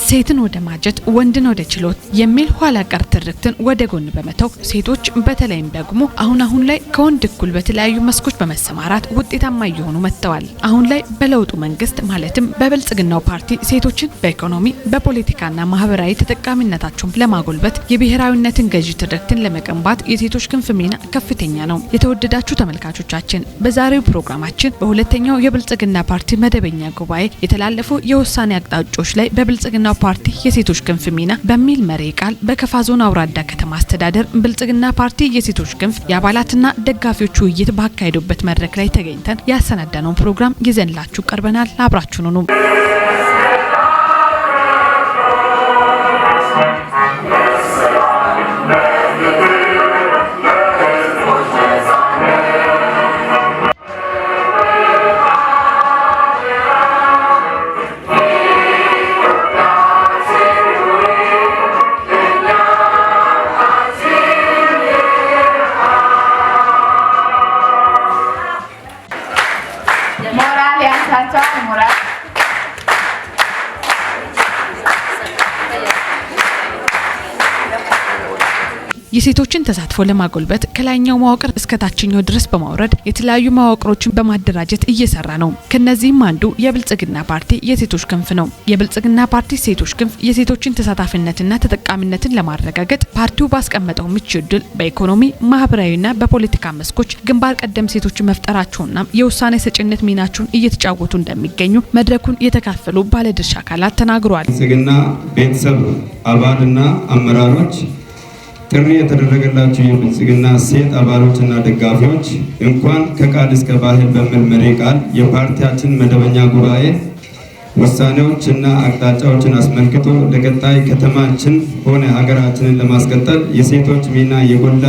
ሴትን ወደ ማጀት ወንድን ወደ ችሎት የሚል ኋላ ቀር ትርክትን ወደ ጎን በመተው ሴቶች በተለይም ደግሞ አሁን አሁን ላይ ከወንድ እኩል በተለያዩ መስኮች በመሰማራት ውጤታማ እየሆኑ መጥተዋል። አሁን ላይ በለውጡ መንግስት ማለትም በብልጽግናው ፓርቲ ሴቶችን በኢኮኖሚ፣ በፖለቲካና ማህበራዊ ተጠቃሚነታቸውን ለማጎልበት የብሔራዊነትን ገዢ ትርክትን ለመገንባት የሴቶች ክንፍ ሚና ከፍተኛ ነው። የተወደዳችሁ ተመልካቾቻችን፣ በዛሬው ፕሮግራማችን በሁለተኛው የብልጽግና ፓርቲ መደበኛ ጉባኤ የተላለፉ የውሳኔ አቅጣጫዎች ላይ በብልጽግናው ፓርቲ የሴቶች ክንፍ ሚና በሚል መሪ ቃል በከፋ ዞን አውራዳ ከተማ አስተዳደር ብልጽግና ፓርቲ የሴቶች ክንፍ የአባላትና ደጋፊዎች ውይይት ባካሄዱበት መድረክ ላይ ተገኝተን ያሰናዳነውን ፕሮግራም ይዘንላችሁ ቀርበናል። አብራችሁን ሁኑ። ሞራል ያንሳቸዋል። ሞራል። የሴቶችን ተሳትፎ ለማጎልበት ከላይኛው መዋቅር እስከ ታችኛው ድረስ በማውረድ የተለያዩ መዋቅሮችን በማደራጀት እየሰራ ነው። ከነዚህም አንዱ የብልጽግና ፓርቲ የሴቶች ክንፍ ነው። የብልጽግና ፓርቲ ሴቶች ክንፍ የሴቶችን ተሳታፊነትና ተጠቃሚነትን ለማረጋገጥ ፓርቲው ባስቀመጠው ምቹ ዕድል በኢኮኖሚ፣ ማህበራዊና በፖለቲካ መስኮች ግንባር ቀደም ሴቶችን መፍጠራቸውና የውሳኔ ሰጭነት ሚናቸውን እየተጫወቱ እንደሚገኙ መድረኩን የተካፈሉ ባለድርሻ አካላት ተናግረዋል። ብልጽግና ቤተሰብ አባልና አመራሮች፣ ጥሪ የተደረገላቸው የብልጽግና ሴት አባሎችና ደጋፊዎች፣ እንኳን ከቃል እስከ ባህል በሚል መሪ ቃል የፓርቲያችን መደበኛ ጉባኤ ውሳኔዎችና አቅጣጫዎችን አስመልክቶ ለቀጣይ ከተማችን ሆነ ሀገራችንን ለማስቀጠል የሴቶች ሚና የጎላ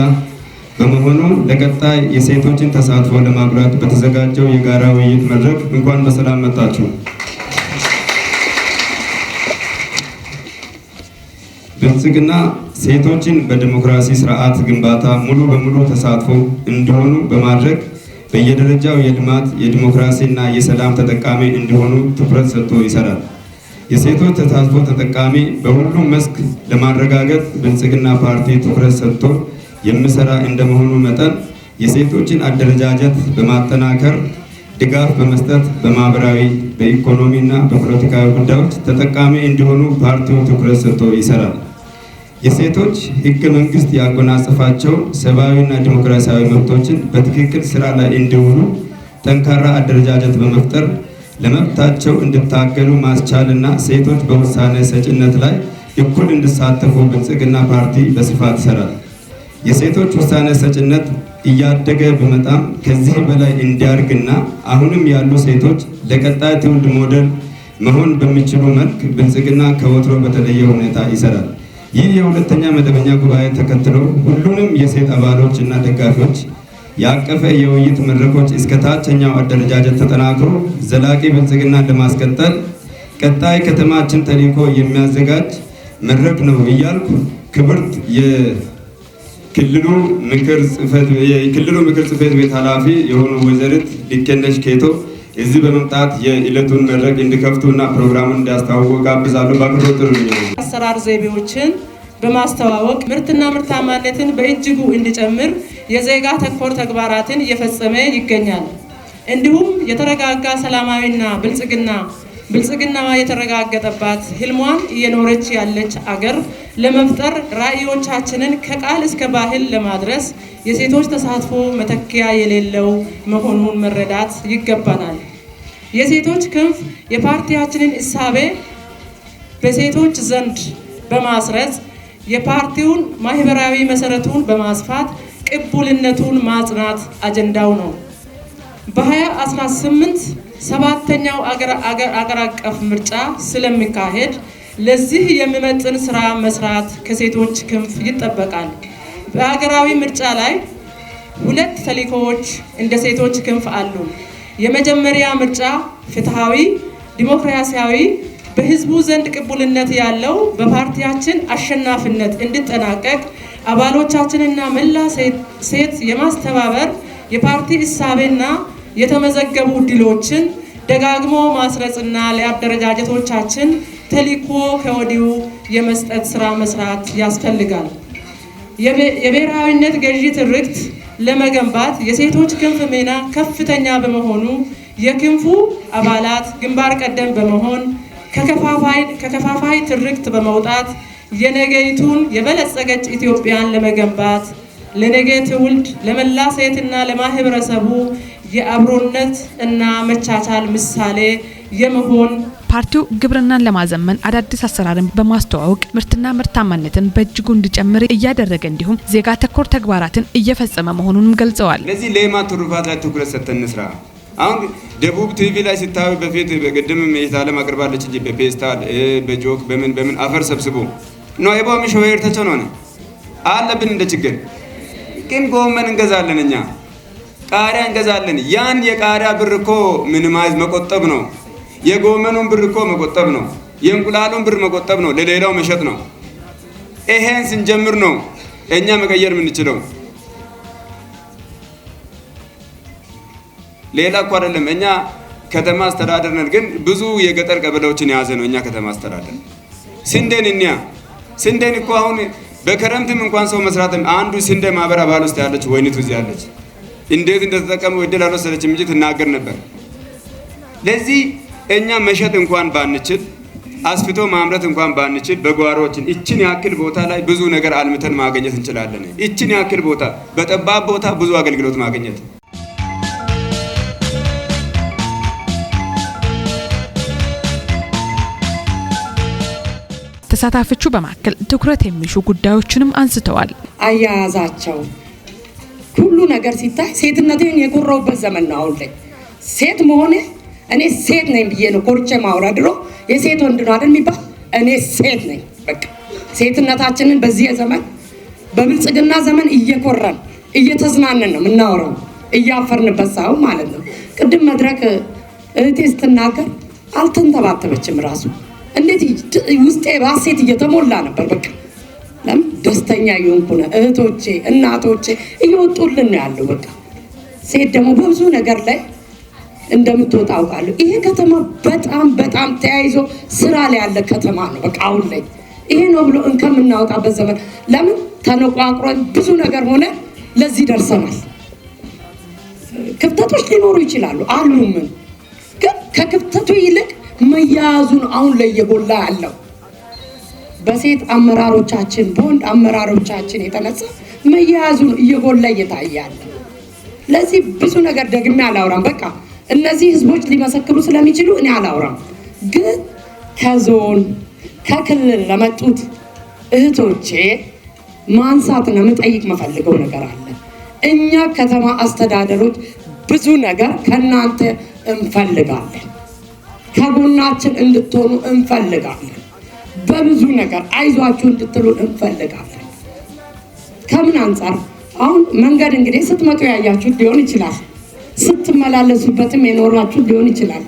በመሆኑ ለቀጣይ የሴቶችን ተሳትፎ ለማጉላት በተዘጋጀው የጋራ ውይይት መድረክ እንኳን በሰላም መጣችሁ። ብልጽግና ሴቶችን በዲሞክራሲ ስርዓት ግንባታ ሙሉ በሙሉ ተሳትፎ እንዲሆኑ በማድረግ በየደረጃው የልማት፣ የዲሞክራሲና የሰላም ተጠቃሚ እንዲሆኑ ትኩረት ሰጥቶ ይሰራል። የሴቶች ተሳትፎ ተጠቃሚ በሁሉም መስክ ለማረጋገጥ ብልጽግና ፓርቲ ትኩረት ሰጥቶ የሚሰራ እንደመሆኑ መጠን የሴቶችን አደረጃጀት በማጠናከር ድጋፍ በመስጠት በማህበራዊ፣ በኢኮኖሚና በፖለቲካዊ ጉዳዮች ተጠቃሚ እንዲሆኑ ፓርቲው ትኩረት ሰጥቶ ይሰራል። የሴቶች ህገ መንግስት ያጎናጸፋቸው ሰብአዊና ዲሞክራሲያዊ መብቶችን በትክክል ስራ ላይ እንዲውሉ ጠንካራ አደረጃጀት በመፍጠር ለመብታቸው እንዲታገሉ ማስቻልና ሴቶች በውሳኔ ሰጭነት ላይ እኩል እንዲሳተፉ ብልጽግና ፓርቲ በስፋት ይሰራል። የሴቶች ውሳኔ ሰጭነት እያደገ ቢመጣም ከዚህ በላይ እንዲያድግና አሁንም ያሉ ሴቶች ለቀጣይ ትውልድ ሞዴል መሆን በሚችሉ መልክ ብልጽግና ከወትሮ በተለየ ሁኔታ ይሰራል። ይህ የሁለተኛ መደበኛ ጉባኤ ተከትሎ ሁሉንም የሴት አባሎች እና ደጋፊዎች ያቀፈ የውይይት መድረኮች እስከ ታችኛው አደረጃጀት ተጠናክሮ ዘላቂ ብልጽግናን ለማስቀጠል ቀጣይ ከተማችን ተልዕኮ የሚያዘጋጅ መድረክ ነው እያልኩ ክብርት የክልሉ ምክር ጽሕፈት ቤት ኃላፊ የሆኑ ወይዘሪት ልኬነሽ ኬቶ እዚህ በመምጣት የዕለቱን መድረክ እንዲከፍቱ እና ፕሮግራሙን እንዲያስተዋውቁ ጋብዛለሁ። በአክብሮት ጥሩልኝ። አሰራር ዘይቤዎችን በማስተዋወቅ ምርትና ምርታማነትን በእጅጉ እንዲጨምር የዜጋ ተኮር ተግባራትን እየፈጸመ ይገኛል። እንዲሁም የተረጋጋ ሰላማዊና ብልጽግናዋ የተረጋገጠባት ህልሟን እየኖረች ያለች አገር ለመፍጠር ራዕዮቻችንን ከቃል እስከ ባህል ለማድረስ የሴቶች ተሳትፎ መተኪያ የሌለው መሆኑን መረዳት ይገባናል። የሴቶች ክንፍ የፓርቲያችንን እሳቤ በሴቶች ዘንድ በማስረጽ የፓርቲውን ማህበራዊ መሰረቱን በማስፋት ቅቡልነቱን ማጽናት አጀንዳው ነው። በ2018 ሰባተኛው አገር አቀፍ ምርጫ ስለሚካሄድ ለዚህ የሚመጥን ስራ መስራት ከሴቶች ክንፍ ይጠበቃል። በሀገራዊ ምርጫ ላይ ሁለት ተልዕኮዎች እንደ ሴቶች ክንፍ አሉ። የመጀመሪያ ምርጫ ፍትሃዊ፣ ዲሞክራሲያዊ፣ በህዝቡ ዘንድ ቅቡልነት ያለው በፓርቲያችን አሸናፊነት እንዲጠናቀቅ አባሎቻችንና መላ ሴት የማስተባበር የፓርቲ እሳቤና የተመዘገቡ ድሎችን ደጋግሞ ማስረጽና ለአደረጃጀቶቻችን ተልዕኮ ከወዲሁ የመስጠት ስራ መስራት ያስፈልጋል። የብሔራዊነት ገዢ ትርክት ለመገንባት የሴቶች ክንፍ ሚና ከፍተኛ በመሆኑ የክንፉ አባላት ግንባር ቀደም በመሆን ከከፋፋይ ትርክት በመውጣት የነገይቱን የበለጸገች ኢትዮጵያን ለመገንባት ለነገ ትውልድ ለመላ ሴትና ለማህበረሰቡ የአብሮነት እና መቻቻል ምሳሌ የመሆን ፓርቲው ግብርናን ለማዘመን አዳዲስ አሰራርን በማስተዋወቅ ምርትና ምርታማነትን በእጅጉ እንዲጨምር እያደረገ እንዲሁም ዜጋ ተኮር ተግባራትን እየፈጸመ መሆኑንም ገልጸዋል። ለዚህ ሌማት ትሩፋት ላይ ትኩረት ሰጥተን እንስራ። አሁን ደቡብ ቲቪ ላይ ሲታዩ በፊት በቅድምም የታለም አቅርባለች እንጂ በፔስታል በጆክ በምን በምን አፈር ሰብስቦ ነው የቦሚ ሾሄር ተቸኖ ነው አለብን እንደ ችግር ግን ጎመን እንገዛለን፣ እኛ ቃሪያ እንገዛለን። ያን የቃሪያ ብር እኮ minimize መቆጠብ ነው። የጎመኑን ብር እኮ መቆጠብ ነው። የእንቁላሉን ብር መቆጠብ ነው። ለሌላው መሸጥ ነው። ይሄን ስንጀምር ነው እኛ መቀየር የምንችለው። ሌላ እኮ አይደለም። እኛ ከተማ አስተዳደር ነን፣ ግን ብዙ የገጠር ቀበሌዎችን የያዘ ነው። እኛ ከተማ አስተዳደር ስንዴን እኛ ስንዴን እኮ አሁን በክረምትም እንኳን ሰው መስራት አንዱ ስንዴ ማህበር አባል ውስጥ ያለች ወይኒቱ እዚህ ያለች እንዴት እንደተጠቀሙ እድል አልወሰደችም እንጂ ትናገር ነበር። ለዚህ እኛ መሸጥ እንኳን ባንችል አስፍቶ ማምረት እንኳን ባንችል በጓሮችን እችን ያክል ቦታ ላይ ብዙ ነገር አልምተን ማግኘት እንችላለን። እችን ያክል ቦታ በጠባብ ቦታ ብዙ አገልግሎት ማግኘት። ተሳታፊዎቹ በማከል ትኩረት የሚሹ ጉዳዮችንም አንስተዋል። አያያዛቸው ሁሉ ነገር ሲታይ ሴትነቴን የኮራሁበት ዘመን ነው። አሁን ላይ ሴት መሆኔ እኔ ሴት ነኝ ብዬ ነው ኮርቼ ማውራ። ድሮ የሴት ወንድ ነው አይደል የሚባል፣ እኔ ሴት ነኝ። በቃ ሴትነታችንን በዚህ ዘመን በብልጽግና ዘመን እየኮራን እየተዝናነን ነው የምናወራው፣ እያፈርንበት ሳይሆን ማለት ነው። ቅድም መድረክ እህቴ ስትናገር አልተንተባተበችም ራሱ እንዴት ውስጤ ባሴት እየተሞላ ነበር። በቃ ለምን ደስተኛ የሆንኩ ነው። እህቶቼ እናቶቼ እየወጡልን ነው ያለው። በቃ ሴት ደግሞ በብዙ ነገር ላይ እንደምትወጣ አውቃለሁ። ይሄ ከተማ በጣም በጣም ተያይዞ ስራ ላይ ያለ ከተማ ነው። በቃ አሁን ላይ ይሄ ነው ብሎ እንከን የምናወጣበት ዘመን ለምን ተነቋቁረን ብዙ ነገር ሆነ ለዚህ ደርሰናል። ክፍተቶች ሊኖሩ ይችላሉ አሉ፣ ምን ግን ከክፍተቱ ይልቅ መያያዙን አሁን ላይ እየጎላ ያለው በሴት አመራሮቻችን በወንድ አመራሮቻችን የተነሳ መያያዙን እየጎላ እየታየ ያለ። ለዚህ ብዙ ነገር ደግሜ አላውራም። በቃ እነዚህ ህዝቦች ሊመሰክሩ ስለሚችሉ እኔ አላውራም። ግን ከዞን ከክልል ለመጡት እህቶቼ ማንሳት ነው የምጠይቅ መፈልገው ነገር አለ። እኛ ከተማ አስተዳደሮች ብዙ ነገር ከእናንተ እንፈልጋለን። ከጎናችን እንድትሆኑ እንፈልጋለን። በብዙ ነገር አይዟችሁ እንድትሉን እንፈልጋለን። ከምን አንጻር አሁን መንገድ እንግዲህ ስትመጡ ያያችሁት ሊሆን ይችላል፣ ስትመላለሱበትም የኖራችሁት ሊሆን ይችላል።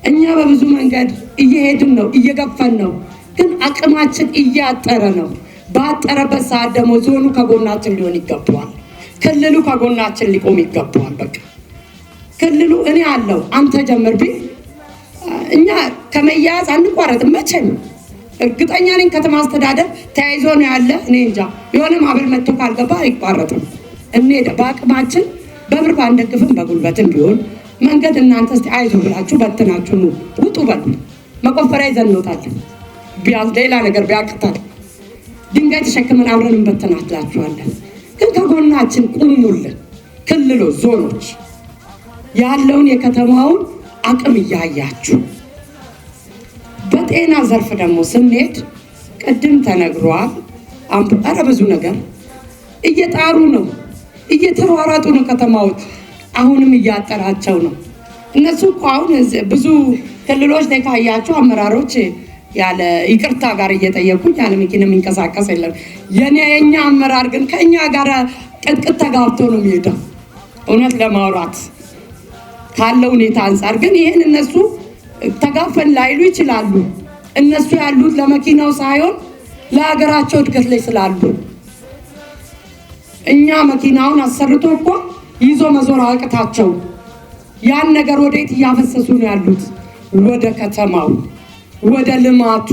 እኛ በብዙ መንገድ እየሄድን ነው፣ እየገፈን ነው። ግን አቅማችን እያጠረ ነው። ባጠረበት ሰዓት ደግሞ ዞኑ ከጎናችን ሊሆን ይገባዋል። ክልሉ ከጎናችን ሊቆም ይገባዋል። በቃ ክልሉ እኔ አለው አንተ ጀምር ቢል እኛ ከመያዝ አንቋረጥም መቼም። እርግጠኛ ነኝ ከተማ አስተዳደር ተያይዞ ነው ያለ። እኔ እንጃ የሆነ ማዕበል መጥቶ ካልገባ አይቋረጥም። እንሄድ በአቅማችን በብር ባንደግፍም በጉልበትም ቢሆን መንገድ እናንተ እስቲ አይዞ ብላችሁ በትናችሁ ኑ ውጡ በሉ። መቆፈሪያ ይዘን እንወጣለን። ቢያንስ ሌላ ነገር ቢያቅታል ድንጋይ ተሸክመን አብረን እንበትናላችኋለን። ግን ከጎናችን ቁሙልን። ክልሎች፣ ዞኖች ያለውን የከተማውን አቅም እያያችሁ በጤና ዘርፍ ደግሞ ስንሄድ ቅድም ተነግሯል። ኧረ ብዙ ነገር እየጣሩ ነው፣ እየተሯሯጡ ነው። ከተማዎች አሁንም እያጠራቸው ነው። እነሱ እኮ አሁን ብዙ ክልሎች ላይ ካያችሁ አመራሮች ያለ ይቅርታ ጋር እየጠየቁኝ ያለ መኪና የሚንቀሳቀስ የለም። የኛ አመራር ግን ከኛ ጋር ቅጥቅጥ ተጋብቶ ነው የሚሄደው። እውነት ለማውራት ካለው ሁኔታ አንጻር ግን ይህን እነሱ ተጋፈን ላይሉ ይችላሉ። እነሱ ያሉት ለመኪናው ሳይሆን ለሀገራቸው እድገት ላይ ስላሉ፣ እኛ መኪናውን አሰርቶ እኮ ይዞ መዞር አቅታቸው ያን ነገር ወዴት እያፈሰሱ ነው ያሉት? ወደ ከተማው፣ ወደ ልማቱ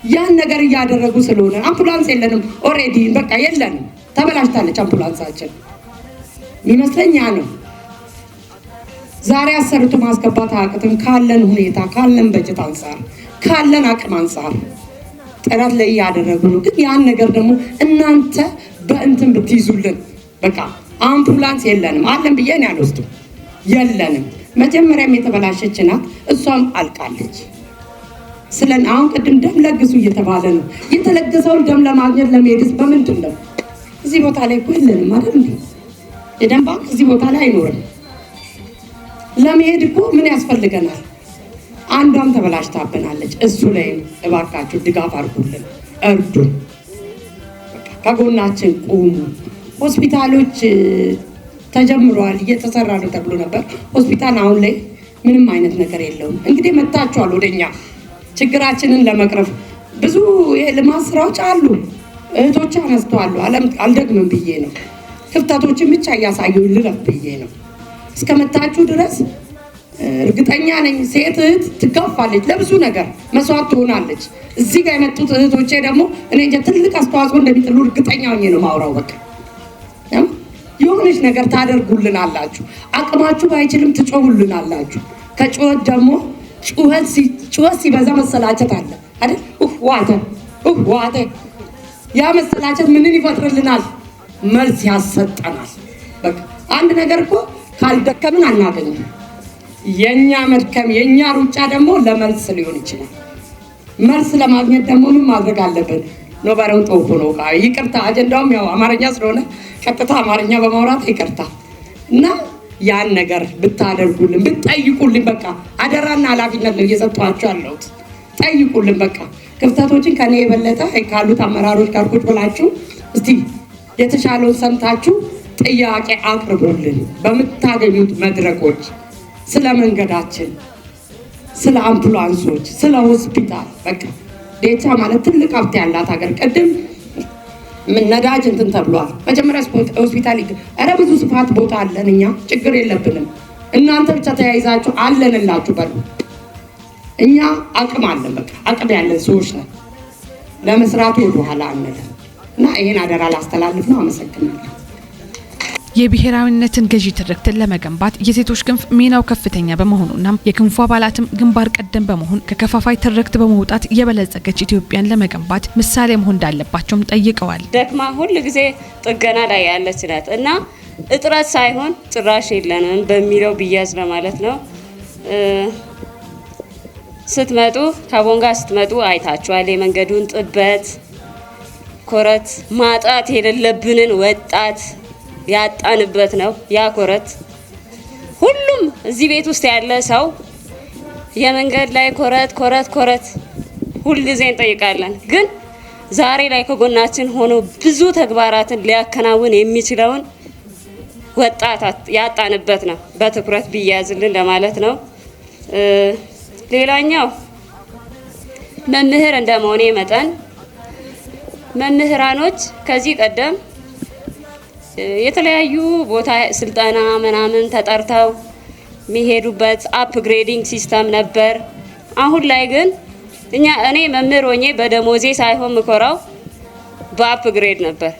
ያን ነገር እያደረጉ ስለሆነ አምቡላንስ የለንም። Already በቃ የለንም፣ ተበላሽታለች አምቡላንሳችን። የሚመስለኝ ያ ነው። ዛሬ አሰርቶ ማስገባት አያቅትም። ካለን ሁኔታ፣ ካለን በጀት አንጻር፣ ካለን አቅም አንጻር ጥረት ላይ እያደረጉ ነው። ግን ያን ነገር ደግሞ እናንተ በእንትን ብትይዙልን፣ በቃ አምቡላንስ የለንም አለን ብዬ እኔ አልወስድም። የለንም። መጀመሪያም የተበላሸች ናት፣ እሷም አልቃለች። ስለን አሁን ቅድም ደም ለግሱ እየተባለ ነው። የተለገሰውን ደም ለማግኘት ለመሄድስ በምንድን ነው? እዚህ ቦታ ላይ እኮ የለንም አይደል እንዴ? የደም ባንክ እዚህ ቦታ ላይ አይኖርም። ለመሄድ እኮ ምን ያስፈልገናል? አንዷም ተበላሽታብናለች። እሱ ላይም እባካችሁ ድጋፍ አድርጉልን፣ እርዱን፣ ከጎናችን ቁሙ። ሆስፒታሎች ተጀምረዋል፣ እየተሰራ ነው ተብሎ ነበር። ሆስፒታል አሁን ላይ ምንም አይነት ነገር የለውም። እንግዲህ መታችኋል ወደኛ ችግራችንን ለመቅረፍ። ብዙ የልማት ስራዎች አሉ፣ እህቶች አነስተዋሉ። አልደግምም ብዬ ነው። ክፍተቶችን ብቻ እያሳዩ ልለፍ ብዬ ነው። እስከመታችሁ ድረስ እርግጠኛ ነኝ ሴት እህት ትጋፋለች፣ ለብዙ ነገር መስዋዕት ትሆናለች። እዚህ ጋር የመጡት እህቶቼ ደግሞ እኔ እንጃ ትልቅ አስተዋጽኦ እንደሚጥሉ እርግጠኛ ሆኜ ነው ማውራው። በቃ የሆነች ነገር ታደርጉልናላችሁ። አቅማችሁ ባይችልም ትጮሁልናላችሁ። ከጩኸት ደግሞ ጩኸት ሲበዛ መሰላቸት አለ አይደል? ዋተ ዋተ። ያ መሰላቸት ምንን ይፈጥርልናል? መልስ ያሰጠናል። በቃ አንድ ነገር እኮ ካልደከምን አናገኝም። የኛ መድከም የኛ ሩጫ ደግሞ ለመልስ ሊሆን ይችላል። መልስ ለማግኘት ደግሞ ምን ማድረግ አለብን? ኖበረውን ጦፎ ነው። ይቅርታ፣ አጀንዳውም ያው አማርኛ ስለሆነ ቀጥታ አማርኛ በማውራት ይቅርታ። እና ያን ነገር ብታደርጉልን፣ ብትጠይቁልን፣ በቃ አደራና ኃላፊነት ነው እየሰጧቸው ያለሁት። ጠይቁልን። በቃ ክፍተቶችን ከኔ የበለጠ ካሉት አመራሮች ጋር ቁጭ ብላችሁ እስቲ የተሻለውን ሰምታችሁ ጥያቄ አቅርቡልን በምታገኙት መድረኮች፣ ስለ መንገዳችን፣ ስለ አምቡላንሶች፣ ስለ ሆስፒታል። በቃ ዴቻ ማለት ትልቅ ሀብት ያላት ሀገር። ቅድም ነዳጅ እንትን ተብሏል። መጀመሪያ ሆስፒታል፣ ኧረ ብዙ ስፋት ቦታ አለን እኛ፣ ችግር የለብንም። እናንተ ብቻ ተያይዛችሁ አለንላችሁ በሉ። እኛ አቅም አለን፣ በቃ አቅም ያለን ሰዎች ነን። ለመስራቱ ወደኋላ አንልም እና ይሄን አደራ ላስተላልፍ ነው። አመሰግናለሁ። የብሔራዊነትን ገዢ ትርክትን ለመገንባት የሴቶች ክንፍ ሚናው ከፍተኛ በመሆኑና የክንፉ አባላትም ግንባር ቀደም በመሆን ከከፋፋይ ትርክት በመውጣት የበለጸገች ኢትዮጵያን ለመገንባት ምሳሌ መሆን እንዳለባቸውም ጠይቀዋል። ደክማ ሁል ጊዜ ጥገና ላይ ያለች ናት እና እጥረት ሳይሆን ጭራሽ የለንም በሚለው ቢያዝ ለማለት ነው። ስትመጡ ከቦንጋ ስትመጡ አይታችኋል የመንገዱን ጥበት፣ ኮረት ማጣት የሌለብንን ወጣት ያጣንበት ነው። ያ ኮረት ሁሉም እዚህ ቤት ውስጥ ያለ ሰው የመንገድ ላይ ኮረት ኮረት ኮረት ሁል ጊዜ እንጠይቃለን። ግን ዛሬ ላይ ከጎናችን ሆኖ ብዙ ተግባራትን ሊያከናውን የሚችለውን ወጣት ያጣንበት ነው። በትኩረት ቢያዝልን ለማለት ነው። ሌላኛው መምህር እንደመሆኔ መጠን መምህራኖች ከዚህ ቀደም የተለያዩ ቦታ ስልጠና ምናምን ተጠርተው የሚሄዱበት upgrading system ነበር። አሁን ላይ ግን እኔ መምህር ሆኜ በደሞዜ ሳይሆን ምኮራው በ upgrade ነበር።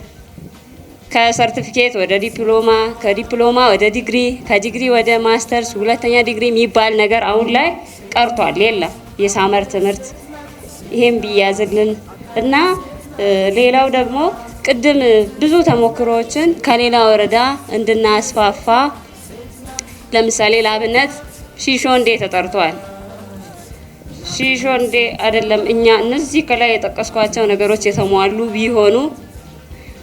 ከሰርቲፊኬት ወደ ዲፕሎማ፣ ከዲፕሎማ ወደ ዲግሪ፣ ከዲግሪ ወደ ማስተርስ፣ ሁለተኛ ዲግሪ የሚባል ነገር አሁን ላይ ቀርቷል። የለም የ summer ትምህርት፣ ይሄም ቢያዝልን። እና ሌላው ደግሞ ቅድም ብዙ ተሞክሮዎችን ከሌላ ወረዳ እንድናስፋፋ፣ ለምሳሌ ለአብነት ሺሾንዴ ተጠርቷል። ሺሾንዴ አይደለም፣ እኛ እነዚህ ከላይ የጠቀስኳቸው ነገሮች የተሟሉ ቢሆኑ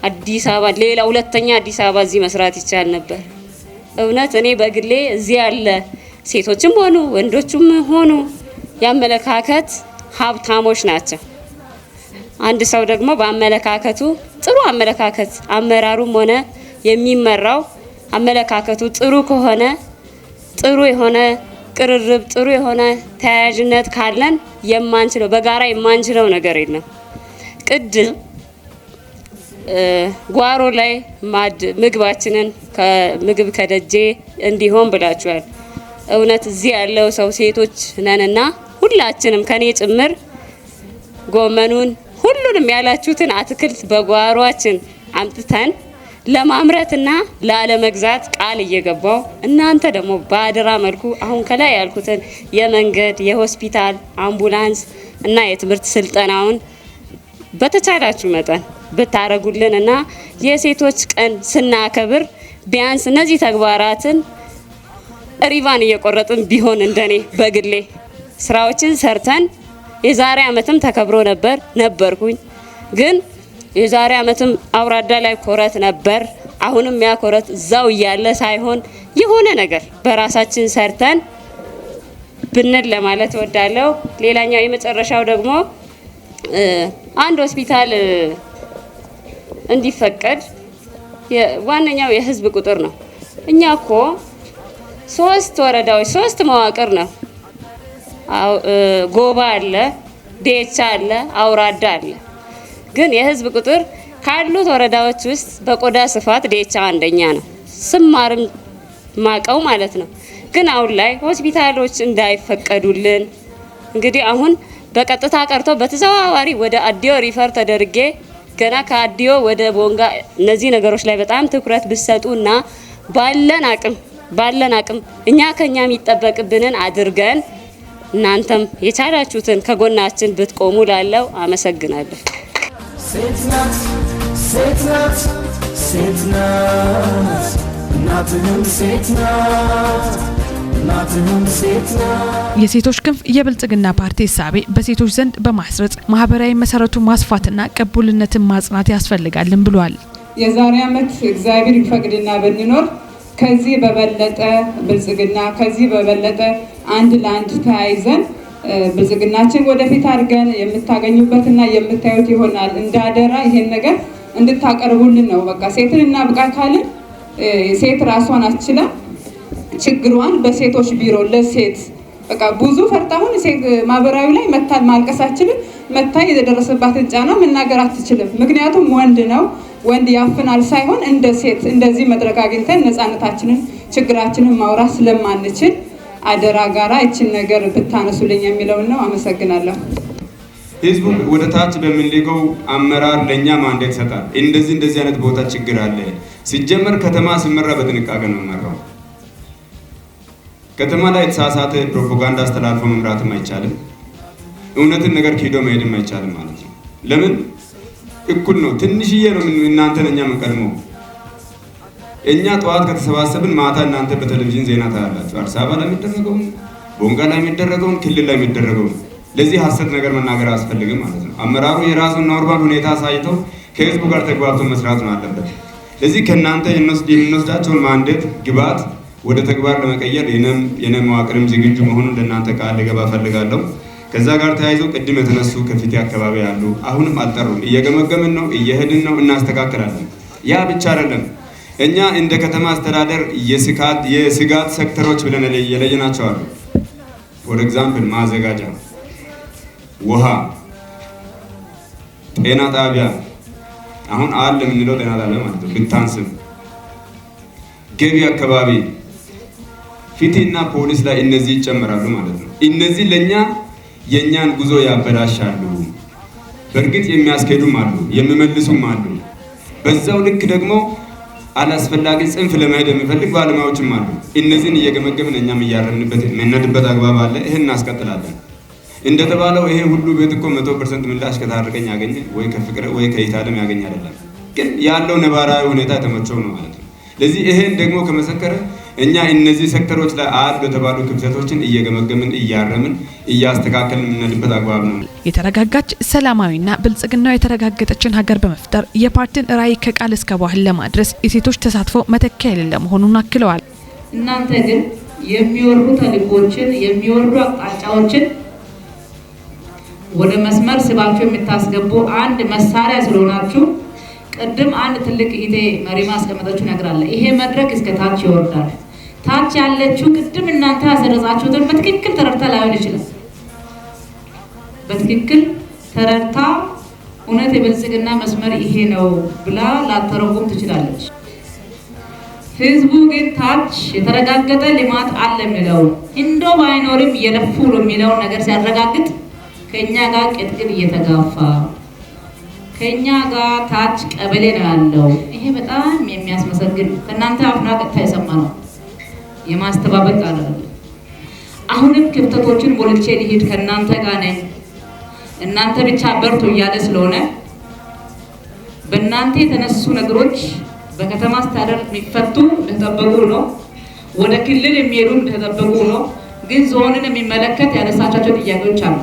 አዲስ አበባ ሌላ ሁለተኛ አዲስ አበባ እዚህ መስራት ይቻል ነበር። እውነት እኔ በግሌ እዚህ ያለ ሴቶችም ሆኑ ወንዶችም ሆኑ የአመለካከት ሀብታሞች ናቸው። አንድ ሰው ደግሞ በአመለካከቱ ጥሩ አመለካከት፣ አመራሩም ሆነ የሚመራው አመለካከቱ ጥሩ ከሆነ፣ ጥሩ የሆነ ቅርርብ፣ ጥሩ የሆነ ተያያዥነት ካለን የማንችለው፣ በጋራ የማንችለው ነገር የለም። ቅድም ጓሮ ላይ ማድ ምግባችንን ምግብ ከደጄ እንዲሆን ብላችኋል። እውነት እዚህ ያለው ሰው ሴቶች ነንና ሁላችንም ከኔ ጭምር ጎመኑን ሁሉንም ያላችሁትን አትክልት በጓሯችን አምጥተን ለማምረትና ላለመግዛት ቃል እየገባው እናንተ ደግሞ በአደራ መልኩ አሁን ከላይ ያልኩትን የመንገድ፣ የሆስፒታል፣ አምቡላንስ እና የትምህርት ስልጠናውን በተቻላችሁ መጠን ብታረጉልን እና የሴቶች ቀን ስናከብር ቢያንስ እነዚህ ተግባራትን ሪቫን እየቆረጥን ቢሆን እንደኔ በግሌ ስራዎችን ሰርተን የዛሬ አመትም ተከብሮ ነበርኩኝ፣ ግን የዛሬ አመትም አውራዳ ላይ ኮረት ነበር። አሁንም ያ ኮረት እዛው እያለ ሳይሆን የሆነ ነገር በራሳችን ሰርተን ብንል ለማለት እወዳለሁ። ሌላኛው የመጨረሻው ደግሞ አንድ ሆስፒታል እንዲፈቀድ ዋነኛው የህዝብ ቁጥር ነው። እኛ እኮ 3 ወረዳዎች 3 መዋቅር ነው። ጎባ አለ፣ ዴቻ አለ፣ አውራዳ አለ። ግን የህዝብ ቁጥር ካሉት ወረዳዎች ውስጥ በቆዳ ስፋት ዴቻ አንደኛ ነው። ስማርም ማቀው ማለት ነው። ግን አሁን ላይ ሆስፒታሎች እንዳይፈቀዱልን እንግዲህ አሁን በቀጥታ ቀርቶ በተዘዋዋሪ ወደ አዲዮ refer ተደርጌ ገና ከአዲዮ ወደ ቦንጋ እነዚህ ነገሮች ላይ በጣም ትኩረት ብትሰጡና ባለን አቅም እኛ ከኛ የሚጠበቅብንን አድርገን እናንተም የቻላችሁትን ከጎናችን ብትቆሙ ላለው አመሰግናለሁ። ሴት ናት፣ ሴት ናት፣ ሴት ናት፣ እናትህም ሴት ናት፣ እናትህም ሴት ናት። የሴቶች ክንፍ የብልጽግና ፓርቲ እሳቤ በሴቶች ዘንድ በማስረጽ ማህበራዊ መሰረቱ ማስፋትና ቅቡልነትን ማጽናት ያስፈልጋልን ብሏል። የዛሬ አመት እግዚአብሔር ቢፈቅድና ብንኖር ከዚህ በበለጠ ብልጽግና ከዚህ በበለጠ አንድ ለአንድ ተያይዘን ብልጽግናችን ወደፊት አድርገን የምታገኙበትና የምታዩት ይሆናል። እንዳደራ ይሄን ነገር እንድታቀርቡልን ነው። በቃ ሴትን እናብቃ ካልን ሴት ራሷን አስችላ ችግሯን በሴቶች ቢሮ ለሴት በቃ ብዙ ፈርታ አሁን ሴት ማህበራዊ ላይ መታ ማልቀስ አትችልም። መታ የደረሰባትን ጫና መናገር አትችልም። ምክንያቱም ወንድ ነው፣ ወንድ ያፍናል ሳይሆን እንደ ሴት እንደዚህ መድረክ አግኝተን ነፃነታችንን ችግራችንን ማውራት ስለማንችል አደራ ጋራ እቺን ነገር ብታነሱልኝ የሚለው ነው። አመሰግናለሁ። ህዝቡ ወደ ታች በሚልከው አመራር ለኛ mandate ይሰጣል። እንደዚህ እንደዚህ አይነት ቦታ ችግር አለ። ሲጀመር ከተማ ሲመራ በጥንቃቄ ነው የሚመራው። ከተማ ላይ የተሳሳተ ፕሮፓጋንዳ አስተላልፎ መምራትም አይቻልም። እውነትን ነገር ኪዶ መሄድም አይቻልም ማለት ነው። ለምን እኩል ነው። ትንሽዬ ነው እናንተን እኛ የምንቀድመው። እኛ ጠዋት ከተሰባሰብን ማታ እናንተ በቴሌቪዥን ዜና ታያላችሁ። አዲስ አበባ ላይ የሚደረገው፣ ቦንጋ ላይ የሚደረገው፣ ክልል ላይ የሚደረገው። ለዚህ ሐሰት ነገር መናገር አያስፈልግም ማለት ነው። አመራሩ የራሱን normal ሁኔታ አሳይተው ከህዝቡ ጋር ተግባብቶ መስራት ነው አለበት። ለዚህ ከእናንተ የምንወስዳቸውን mandate ግብዓት ወደ ተግባር ለመቀየር የኔ መዋቅርም ዝግጁ መሆኑን ለእናንተ ቃል ልገባ እፈልጋለሁ። ከዛ ጋር ተያይዞ ቅድም የተነሱ ከፊቴ አካባቢ ያሉ አሁንም አልጠሩም። እየገመገምን ነው፣ እየሄድን ነው፣ እናስተካክላለን። ያ ብቻ አይደለም። እኛ እንደ ከተማ አስተዳደር የስጋት ሴክተሮች ብለን የለየናቸው አሉ። For example ማዘጋጃ፣ ውሃ፣ ጤና ጣቢያ አሁን አለ የምንለው ጤና ጣቢያ ማለት ነው። ብታንስም ገቢ አካባቢ ፍትህና ፖሊስ ላይ እነዚህ ይጨመራሉ ማለት ነው። እነዚህ ለኛ የኛን ጉዞ ያበላሻሉ። በእርግጥ የሚያስኬዱም አሉ፣ የሚመልሱም አሉ። በዛው ልክ ደግሞ አላስፈላጊ ጽንፍ ለመሄድ የሚፈልግ ባለሙያዎችም አሉ። እነዚህን እየገመገምን እኛም እያረምንበት የምንሄድበት አግባብ አለ። ይሄን እናስቀጥላለን። እንደተባለው ይሄ ሁሉ ቤት እኮ 100% ምላሽ ከታረቀኝ ያገኘ ወይ ከፍቅር ወይ ከይታለም ያገኘ አይደለም። ግን ያለው ነባራዊ ሁኔታ የተመቸው ነው ማለት ነው። ለዚህ ይሄን ደግሞ ከመሰከረ እኛ እነዚህ ሴክተሮች ላይ አሉ የተባሉ ክፍተቶችን እየገመገምን እያረምን እያስተካከልን የምንሄድበት አግባብ ነው። የተረጋጋች ሰላማዊና ብልጽግናው የተረጋገጠችን ሀገር በመፍጠር የፓርቲን ራዕይ ከቃል እስከ ባህል ለማድረስ የሴቶች ተሳትፎ መተኪያ የሌለ መሆኑን አክለዋል። እናንተ ግን የሚወርዱ ተልእኮችን የሚወርዱ አቅጣጫዎችን ወደ መስመር ስባችሁ የምታስገቡ አንድ መሳሪያ ስለሆናችሁ ቅድም አንድ ትልቅ እህቴ መሪማ አስቀመጠችው ነገር አለ። ይሄ መድረክ እስከ ታች ይወርዳል። ታች ያለችው ቅድም እናንተ ያሰረጻችሁትን በትክክል ተረድታ ላይሆን ይችላል። በትክክል ተረድታ እውነት የብልጽግና መስመር ይሄ ነው ብላ ላተረጉም ትችላለች። ህዝቡ ግን ታች የተረጋገጠ ልማት አለ የሚለው፣ እንዶ ባይኖርም እየለፉ ነው የሚለውን ነገር ሲያረጋግጥ ከኛ ጋር ቅጥቅጥ እየተጋፋ ከኛ ጋር ታች ቀበሌ ነው ያለው። ይሄ በጣም የሚያስመሰግን፣ ከእናንተ አፍና ቀጥታ የሰማ ነው፣ የማስተባበል ቃል አይደለም። አሁንም ክፍተቶችን ሞልቼ ልሂድ፣ ከእናንተ ጋር ነኝ፣ እናንተ ብቻ በርቱ እያለ ስለሆነ፣ በእናንተ የተነሱ ነገሮች በከተማ አስተዳደር የሚፈቱ እንደተጠበቁ ነው። ወደ ክልል የሚሄዱ እንደተጠበቁ ነው። ግን ዞንን የሚመለከት ያነሳቻቸው ጥያቄዎች አሉ።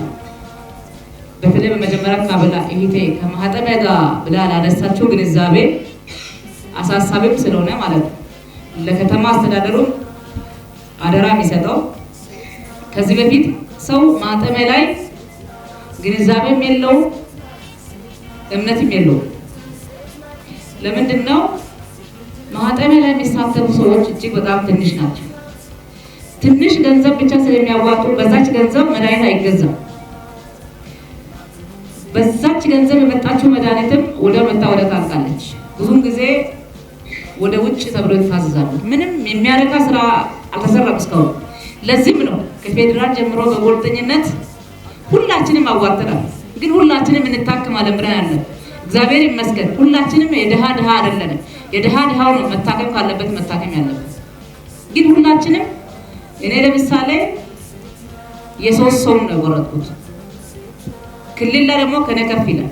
በተለይ በመጀመሪያ ካበላ እህቴ ከማህጠሚያ ጋር ብላ ላነሳቸው ግንዛቤ አሳሳቢም ስለሆነ ማለት ነው። ለከተማ አስተዳደሩ አደራ የሚሰጠው፣ ከዚህ በፊት ሰው ማህጠሚያ ላይ ግንዛቤም የለውም፣ እምነትም የለውም። ለምንድን ነው? ማህጠሚያ ላይ የሚሳተፉ ሰዎች እጅግ በጣም ትንሽ ናቸው። ትንሽ ገንዘብ ብቻ ስለሚያዋጡ በዛች ገንዘብ መድኃኒት አይገዛም። በዛች ገንዘብ የመጣችው መድኃኒትም ወደ መጣ ወደ ታልቃለች። ብዙም ጊዜ ወደ ውጭ ተብሎ ይታዘዛሉ። ምንም የሚያረካ ስራ አልተሰራም እስካሁን። ለዚህም ነው ከፌዴራል ጀምሮ በቁርጠኝነት ሁላችንም አዋጥተናል። ግን ሁላችንም እንታከማለን ብለን አለ። እግዚአብሔር ይመስገን ሁላችንም የድሃ ድሃ አይደለንም። የድሃ ድሃው ነው መታከም ካለበት መታከም ያለበት። ግን ሁላችንም፣ እኔ ለምሳሌ የ3 ሰው ነው የቆረጥኩት። ክልል ላይ ደግሞ ከኔ ከፍ ይላል።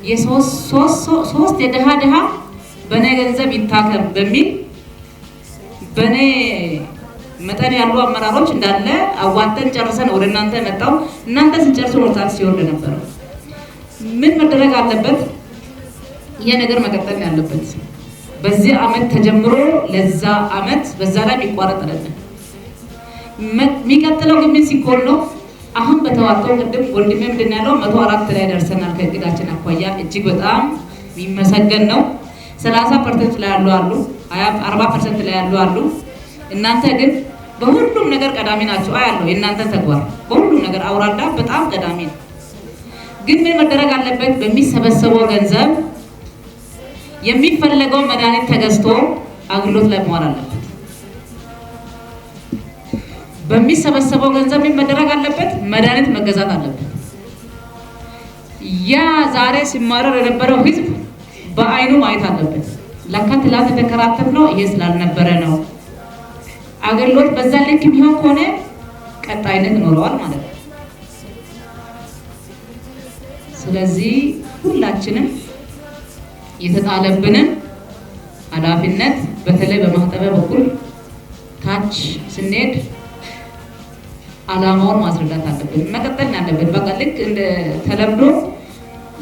የ3 የድሃ ድሃ በኔ ገንዘብ ይታከም በሚል በኔ መጠን ያሉ አመራሮች እንዳለ አዋጥተን ጨርሰን ወደ እናንተ መጣው። እናንተ ስንጨርሱ ነው ታክስ ሲወርድ ነበረው። ምን መደረግ አለበት? ይሄ ነገር መቀጠል ነው ያለበት። በዚህ አመት ተጀምሮ ለዛ አመት በዛ ላይ የሚቋረጥ አይደለም። የሚቀጥለው ግን ምን ሲኮን ነው? አሁን በተዋጣው፣ ቅድም ወንድሜ ምንድን ያለው፣ 104 ላይ ደርሰናል። ከእቅዳችን አኳያ እጅግ በጣም የሚመሰገን ነው። 30% ላይ ያሉ አሉ፣ 40% ላይ ያሉ አሉ። እናንተ ግን በሁሉም ነገር ቀዳሚ ናቸው። አያለሁ የእናንተ ተግባር በሁሉም ነገር አውራዳ በጣም ቀዳሚ ነው። ግን ምን መደረግ አለበት? በሚሰበሰበው ገንዘብ የሚፈለገው መድኃኒት ተገዝቶ አገልግሎት ላይ መዋል አለበት። በሚሰበሰበው ገንዘብ ምን መደረግ አለበት? መድኃኒት መገዛት አለበት። ያ ዛሬ ሲማረር የነበረው ህዝብ በአይኑ ማየት አለበት። ለካ ትላንት የተከራተፍነው ይሄ ስላልነበረ ነው። አገልግሎት በዛ ልክ የሚሆን ከሆነ ቀጣይነት ይኖረዋል ማለት ነው። ስለዚህ ሁላችንም የተጣለብንን ኃላፊነት በተለይ በማህጠቢያ በኩል ታች ስንሄድ አላማውን ማስረዳት አለብን። መቀጠል አለብን። በቃ ልክ እንደ ተለምዶ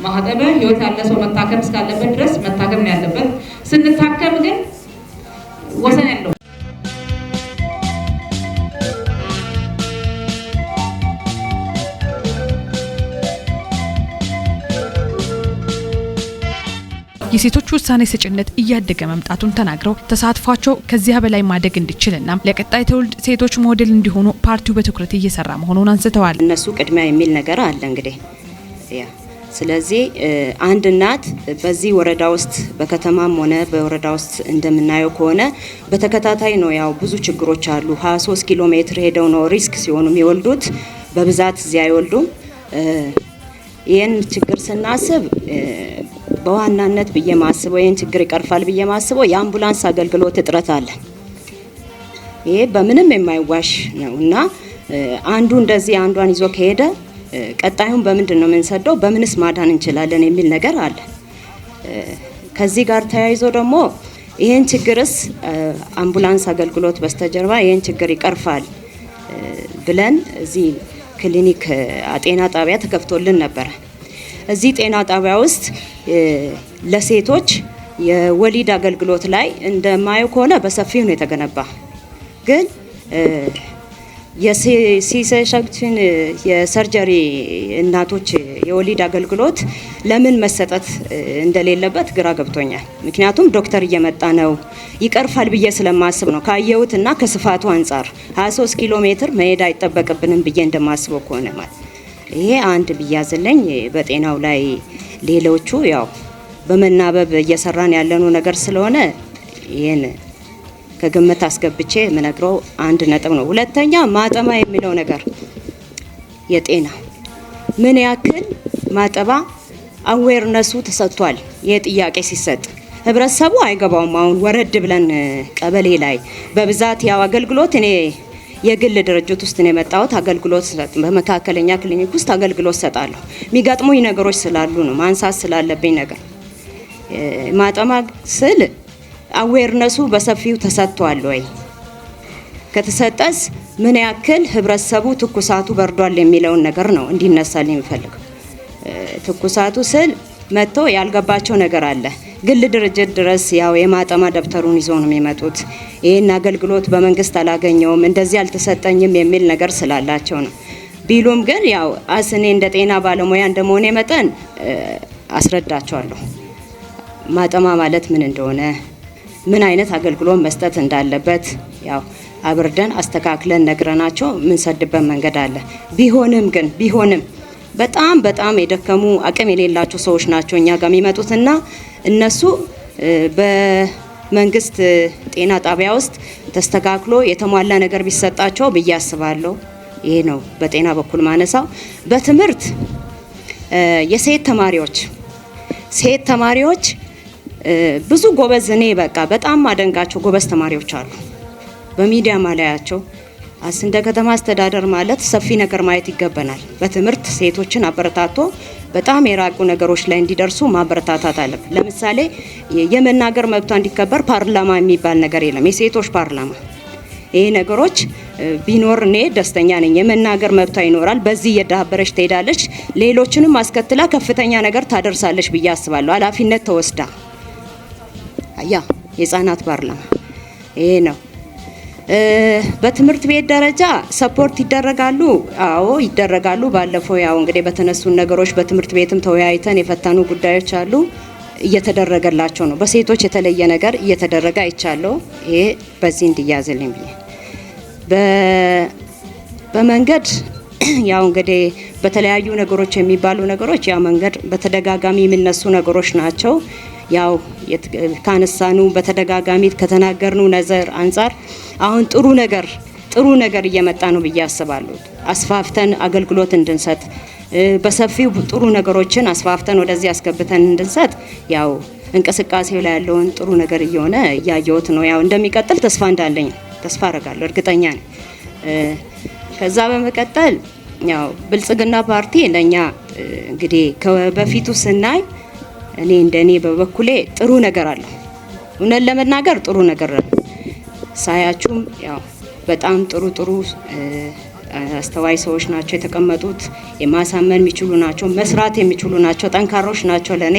ማህጠቢያ ህይወት ያለ ሰው መታከም እስካለበት ድረስ መታከም ነው ያለበት። ስንታከም ግን ወሰን የለውም። የሴቶች ውሳኔ ሰጭነት እያደገ መምጣቱን ተናግረው፣ ተሳትፏቸው ከዚያ በላይ ማደግ እንዲችልና ለቀጣይ ትውልድ ሴቶች ሞዴል እንዲሆኑ ፓርቲው በትኩረት እየሰራ መሆኑን አንስተዋል። እነሱ ቅድሚያ የሚል ነገር አለ እንግዲህ ያ። ስለዚህ አንድ እናት በዚህ ወረዳ ውስጥ፣ በከተማም ሆነ በወረዳ ውስጥ እንደምናየው ከሆነ በተከታታይ ነው፣ ያው ብዙ ችግሮች አሉ። 23 ኪሎ ሜትር ሄደው ነው risk ሲሆኑ የሚወልዱት፣ በብዛት እዚያ አይወልዱም። ይህን ችግር ስናስብ በዋናነት ብዬ ማስበው፣ ይህን ችግር ይቀርፋል ብዬ ማስበው የአምቡላንስ አገልግሎት እጥረት አለ። ይሄ በምንም የማይዋሽ ነው እና አንዱ እንደዚህ አንዷን ይዞ ከሄደ ቀጣዩን በምንድን ነው የምንሰደው? በምንስ ማዳን እንችላለን የሚል ነገር አለ። ከዚህ ጋር ተያይዞ ደግሞ ይህን ችግርስ አምቡላንስ አገልግሎት በስተጀርባ ይህን ችግር ይቀርፋል ብለን እዚህ ክሊኒክ ጤና ጣቢያ ተከፍቶልን ነበረ። እዚህ ጤና ጣቢያ ውስጥ ለሴቶች የወሊድ አገልግሎት ላይ እንደማየው ከሆነ በሰፊው ነው የተገነባ። ግን የ C-section የ surgery እናቶች የወሊድ አገልግሎት ለምን መሰጠት እንደሌለበት ግራ ገብቶኛል። ምክንያቱም ዶክተር እየመጣ ነው፣ ይቀርፋል ብዬ ስለማስብ ነው። ካየሁትና ከስፋቱ አንጻር 23 ኪሎ ሜትር መሄድ አይጠበቅብንም ብዬ እንደማስበው ከሆነ ማለት ይሄ አንድ ብያዝልኝ በጤናው ላይ። ሌሎቹ ያው በመናበብ እየሰራን ያለነው ነገር ስለሆነ ይህን ከግምት አስገብቼ የምነግረው አንድ ነጥብ ነው። ሁለተኛ ማጠማ የሚለው ነገር የጤና ምን ያክል ማጠባ awareness ኡ ተሰጥቷል? ይህ ጥያቄ ሲሰጥ ህብረተሰቡ አይገባውም። አሁን ወረድ ብለን ቀበሌ ላይ በብዛት ያው አገልግሎት እኔ የግል ድርጅት ውስጥ ነው የመጣሁት። አገልግሎት በመካከለኛ ክሊኒክ ውስጥ አገልግሎት ሰጣለሁ። የሚገጥሙኝ ነገሮች ስላሉ ነው ማንሳት ስላለብኝ ነገር ማጠማ ስል awareness ኡ በሰፊው ተሰጥቷል ወይ? ከተሰጠስ ምን ያክል ህብረተሰቡ ትኩሳቱ በርዷል የሚለውን ነገር ነው እንዲነሳልኝ የምፈልገው። ትኩሳቱ ስል መጥቶ ያልገባቸው ነገር አለ። ግል ድርጅት ድረስ ያው የማጠማ ደብተሩን ይዞ ነው የሚመጡት። ይህን አገልግሎት በመንግስት አላገኘውም፣ እንደዚህ አልተሰጠኝም የሚል ነገር ስላላቸው ነው። ቢሉም ግን ያው እኔ እንደ ጤና ባለሙያ እንደመሆኔ መጠን አስረዳቸዋለሁ። ማጠማ ማለት ምን እንደሆነ፣ ምን አይነት አገልግሎት መስጠት እንዳለበት ያው አብርደን አስተካክለን ነግረናቸው የምንሰድበት መንገድ አለ። ቢሆንም ግን ቢሆንም በጣም በጣም የደከሙ አቅም የሌላቸው ሰዎች ናቸው እኛ ጋር የሚመጡትና እነሱ በመንግስት ጤና ጣቢያ ውስጥ ተስተካክሎ የተሟላ ነገር ቢሰጣቸው ብዬ አስባለሁ። ይሄ ነው በጤና በኩል ማነሳው። በትምህርት የሴት ተማሪዎች ሴት ተማሪዎች ብዙ ጎበዝ፣ እኔ በቃ በጣም ማደንቃቸው ጎበዝ ተማሪዎች አሉ። በሚዲያ ማላያቸው እንደ ከተማ አስተዳደር ማለት ሰፊ ነገር ማየት ይገባናል። በትምህርት ሴቶችን አበረታቶ በጣም የራቁ ነገሮች ላይ እንዲደርሱ ማበረታታት አለብን። ለምሳሌ የመናገር መብቷ እንዲከበር ፓርላማ የሚባል ነገር የለም፣ የሴቶች ፓርላማ። ይሄ ነገሮች ቢኖር እኔ ደስተኛ ነኝ። የመናገር መብቷ ይኖራል። በዚህ እየዳበረች ትሄዳለች። ሌሎችንም አስከትላ ከፍተኛ ነገር ታደርሳለች ብዬ አስባለሁ። ኃላፊነት ተወስዳ ያ የህፃናት ፓርላማ ይሄ ነው። በትምህርት ቤት ደረጃ support ይደረጋሉ። አዎ ይደረጋሉ። ባለፈው ያው እንግዲህ በተነሱ ነገሮች በትምህርት ቤትም ተወያይተን የፈታኑ ጉዳዮች አሉ። እየተደረገላቸው ነው። በሴቶች የተለየ ነገር እየተደረገ አይቻለሁ። ይሄ በዚህ እንዲያዝልኝ ብዬ በመንገድ ያው እንግዲህ በተለያዩ ነገሮች የሚባሉ ነገሮች ያው መንገድ በተደጋጋሚ የሚነሱ ነገሮች ናቸው። ያው ካነሳኑ በተደጋጋሚ ከተናገርኑ ነዘር አንጻር አሁን ጥሩ ነገር እየመጣ ነው ብዬ አስባለሁ። አስፋፍተን አገልግሎት እንድንሰጥ በሰፊው ጥሩ ነገሮችን አስፋፍተን ወደዚህ አስገብተን እንድንሰጥ ያው እንቅስቃሴው ላይ ያለውን ጥሩ ነገር እየሆነ እያየሁት ነው። ያው እንደሚቀጥል ተስፋ እንዳለኝ ተስፋ አደርጋለሁ፣ እርግጠኛ ነኝ። ከዛ በመቀጠል ያው ብልጽግና ፓርቲ ለኛ እንግዲህ ከበፊቱ ስናይ እኔ እንደኔ በበኩሌ ጥሩ ነገር አለው። እውነት ለመናገር ጥሩ ነገር አለው። ሳያችሁም ያው በጣም ጥሩ ጥሩ አስተዋይ ሰዎች ናቸው የተቀመጡት። የማሳመን የሚችሉ ናቸው፣ መስራት የሚችሉ ናቸው፣ ጠንካሮች ናቸው። ለኔ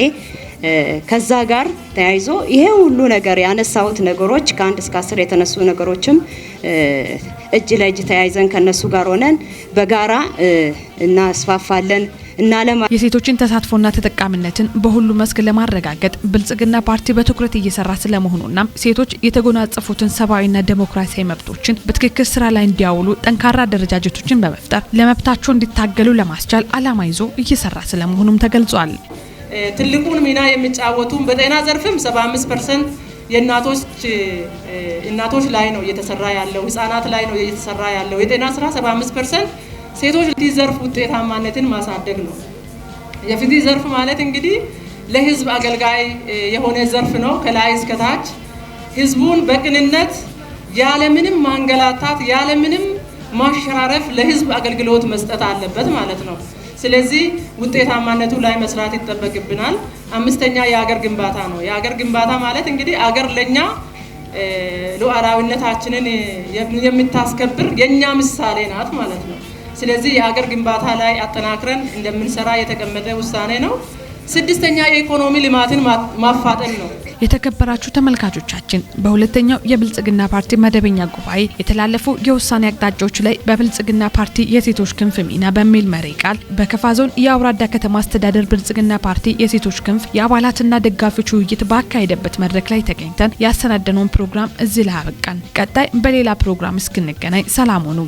ከዛ ጋር ተያይዞ ይሄ ሁሉ ነገር ያነሳሁት ነገሮች ከ1 እስከ 10 የተነሱ ነገሮችም እጅ ለእጅ ተያይዘን ከነሱ ጋር ሆነን በጋራ እናስፋፋለን። የሴቶችን ተሳትፎና ተጠቃሚነትን በሁሉ መስክ ለማረጋገጥ ብልጽግና ፓርቲ በትኩረት እየሰራ ስለመሆኑና ሴቶች የተጎናጸፉትን ሰብአዊና ዴሞክራሲያዊ መብቶችን በትክክል ስራ ላይ እንዲያውሉ ጠንካራ አደረጃጀቶችን በመፍጠር ለመብታቸው እንዲታገሉ ለማስቻል ዓላማ ይዞ እየሰራ ስለመሆኑም ተገልጿል። ትልቁን ሚና የሚጫወቱ በጤና ዘርፍም 75% የእናቶች እናቶች ላይ ነው እየተሰራ ያለው፣ ህፃናት ላይ ነው እየተሰራ ያለው። የጤና ስራ 75% ሴቶች ዘርፍ ውጤታማነትን ማሳደግ ነው። የፍትህ ዘርፍ ማለት እንግዲህ ለህዝብ አገልጋይ የሆነ ዘርፍ ነው። ከላይ እስከ ታች ህዝቡን በቅንነት ያለምንም ማንገላታት ያለምንም ማሸራረፍ ለህዝብ አገልግሎት መስጠት አለበት ማለት ነው። ስለዚህ ውጤታማነቱ ላይ መስራት ይጠበቅብናል። አምስተኛ የሀገር ግንባታ ነው። የሀገር ግንባታ ማለት እንግዲህ አገር ለኛ ሉዓላዊነታችንን የምታስከብር የኛ ምሳሌ ናት ማለት ነው። ስለዚህ የሀገር ግንባታ ላይ አጠናክረን እንደምንሰራ የተቀመጠ ውሳኔ ነው። ስድስተኛ የኢኮኖሚ ልማትን ማፋጠን ነው። የተከበራችሁ ተመልካቾቻችን በሁለተኛው የብልጽግና ፓርቲ መደበኛ ጉባኤ የተላለፉ የውሳኔ አቅጣጫዎች ላይ በብልጽግና ፓርቲ የሴቶች ክንፍ ሚና በሚል መሪ ቃል በከፋ ዞን የአውራዳ ከተማ አስተዳደር ብልጽግና ፓርቲ የሴቶች ክንፍ የአባላትና ደጋፊዎች ውይይት ባካሄደበት መድረክ ላይ ተገኝተን ያሰናደነውን ፕሮግራም እዚህ ላይ አበቃን። ቀጣይ በሌላ ፕሮግራም እስክንገናኝ ሰላም ሁኑ።